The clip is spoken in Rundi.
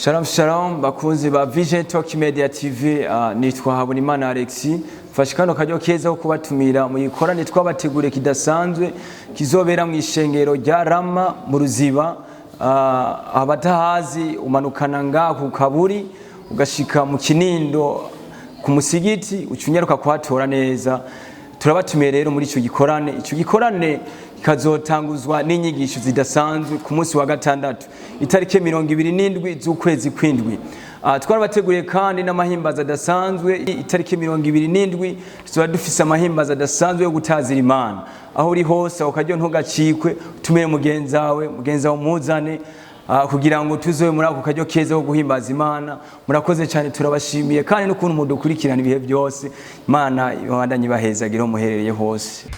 Shalom shalom, bakunzi ba Vision Talk Media TV. Nitwa Habonimana Alexis. Mfashe kano karyo keza ko kubatumira mu gikorane twabateguriye kidasanzwe kizobera mu ishengero rya Rama mu Ruziba. Abatahazi, umanukana ngaha ku Kaburi, ugashika mu Kinindo ku musigiti, ucunyaruka kuhatora neza. Turabatumiye rero muri icyo gikorane. Icyo gikorane kikazotanguzwa n'inyigisho zidasanzwe ku munsi wa gatandatu, itariki 27 z'ukwezi kw'indwi. Twarabateguriye kandi n'amahimbaza adasanzwe. Itariki 27 tuzoba dufise amahimbaza adasanzwe yo gutazira Imana. Aho uri hose, aho karyo ntugacikwe. Utumire mugenzi wawe, mugenzi wawe umuzane, kugira ngo tuzobe muri ako karyo keza ko guhimbaza Imana. Murakoze cyane, turabashimiye kandi n'ukuntu mudukurikirana ibihe byose. Imana ibandanye ibahezagire aho muherereye hose.